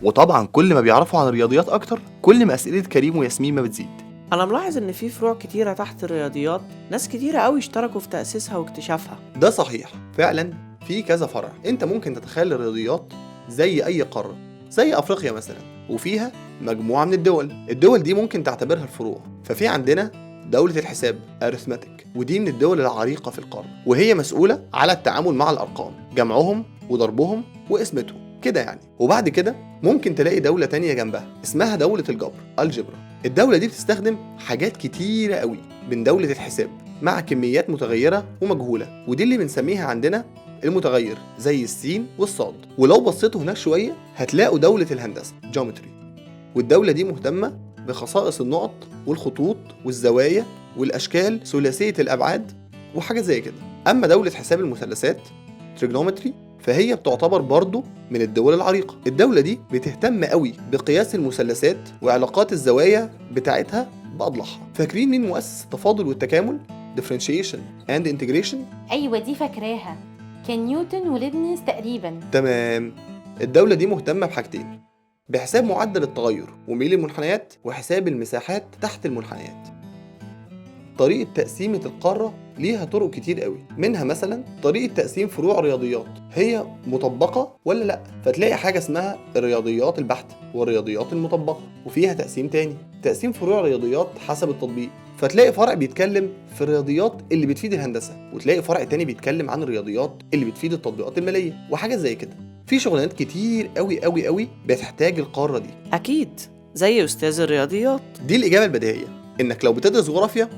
وطبعا كل ما بيعرفوا عن الرياضيات اكتر كل ما اسئلة كريم وياسمين ما بتزيد. أنا ملاحظ إن في فروع كتيرة تحت الرياضيات، ناس كتيرة أوي اشتركوا في تأسيسها واكتشافها. ده صحيح فعلا، في كذا فرع. انت ممكن تتخيل الرياضيات زي اي قارة، زي افريقيا مثلا، وفيها مجموعة من الدول. الدول دي ممكن تعتبرها الفروع. ففي عندنا دولة الحساب arithmetic، ودي من الدول العريقة في القارة، وهي مسؤولة على التعامل مع الأرقام، جمعهم وضربهم وقسمتهم كده يعني. وبعد كده ممكن تلاقي دولة تانية جنبها اسمها دولة الجبر algebra. الدولة دي بتستخدم حاجات كتيرة قوي من دولة الحساب مع كميات متغيرة ومجهولة، ودي اللي بنسميها عندنا المتغير زي السين والصاد. ولو بصيتوا هناك شوية هتلاقوا دولة الهندسة geometry، والدولة دي مهتمة بخصائص النقط والخطوط والزوايا والأشكال ثلاثية الأبعاد وحاجة زي كده. أما دولة حساب المثلثات trigonometry فهي بتعتبر برضو من الدول العريقة. الدولة دي بتهتم قوي بقياس المثلثات وعلاقات الزوايا بتاعتها بأضلاعها. فاكرين مين مؤسس التفاضل والتكامل differentiation and integration؟ أيوة دي فاكراها، كان نيوتن وليبنيز تقريبا. تمام. الدولة دي مهتمة بحاجتين، بحساب معدل التغير وميل المنحنيات، وحساب المساحات تحت المنحنيات. طريقة تقسيمة القارة ليها طرق كتير قوي، منها مثلا طريقة تقسيم فروع رياضيات هي مطبقة ولا لا، فتلاقي حاجة اسمها الرياضيات البحتة والرياضيات المطبقة، وفيها تقسيم تاني تقسيم فروع رياضيات حسب التطبيق، فتلاقي فرع بيتكلم في الرياضيات اللي بتفيد الهندسة، وتلاقي فرع تاني بيتكلم عن الرياضيات اللي بتفيد التطبيقات المالية وحاجة زي كده. في شغلانات كتير قوي قوي قوي بتحتاج القارة دي. أكيد زي أستاذ الرياضيات. دي الإجابة البديهية، إنك لو بتدرس جغرافيا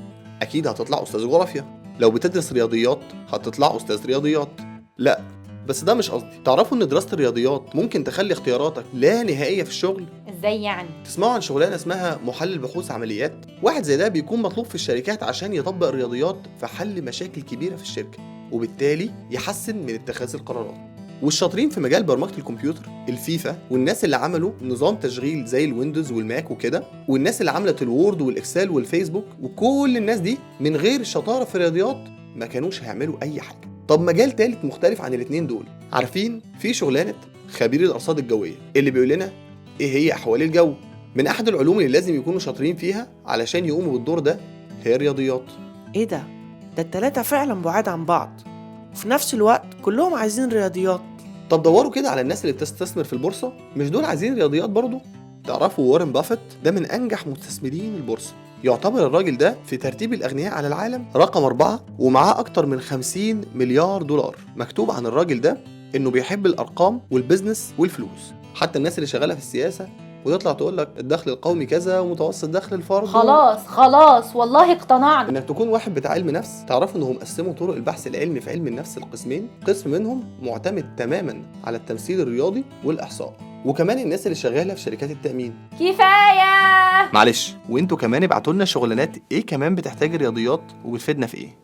أكيد هتطلع أستاذ جغرافيا، لو بتدرس رياضيات هتطلع أستاذ رياضيات. لا بس ده مش قصدي. تعرفوا إن دراسة الرياضيات ممكن تخلي اختياراتك لا نهائية في الشغل؟ إزاي يعني؟ تسمعوا عن شغلانة اسمها محلل بحوث عمليات؟ واحد زي ده بيكون مطلوب في الشركات عشان يطبق الرياضيات في حل مشاكل كبيرة في الشركة، وبالتالي يحسن من اتخاذ القرارات. والشاطرين في مجال برمجة الكمبيوتر، الفيفا، والناس اللي عملوا نظام تشغيل زي الويندوز والماك وكده، والناس اللي عملت ال Word وال Excel والفيسبوك، وكل الناس دي من غير الشطارة في الرياضيات ما كانوش هيعملوا أي حاجة. طب مجال تالت مختلف عن الاتنين دول، عارفين في شغلانة خبير الأرصاد الجوية اللي بيقول لنا إيه هي أحوال الجو. من أحد العلوم اللي لازم يكونوا شاطرين فيها علشان يقوموا بالدور ده هي الرياضيات. إيه ده؟ ده التلاتة فعلا بعاد عن بعض، وفي نفس الوقت كلهم عايزين رياضيات. طب دوروا كده على الناس اللي بتستثمر في البورصة، مش دول عايزين رياضيات برضو؟ تعرفوا وارن بافيت ده من أنجح مستثمرين البورصة، يعتبر الراجل ده في ترتيب الأغنياء على العالم رقم 4، ومعاه أكتر من 50 مليار دولار. مكتوب عن الراجل ده إنه بيحب الأرقام وال business والفلوس. حتى الناس اللي شغالة في السياسة وتطلع تقول لك الدخل القومي كذا ومتوسط دخل الفرد. خلاص خلاص والله اقتنعنا. انك تكون واحد بتاع علم نفس، تعرفوا انهم قسموا طرق البحث العلمي في علم النفس لقسمين، قسم منهم معتمد تماما على التمثيل الرياضي والاحصاء، وكمان الناس اللي شغالة في شركات التامين. كفاية. معلش، وانتوا كمان ابعتوا لنا شغلانات ايه كمان بتحتاج الرياضيات وبتفيدنا في ايه.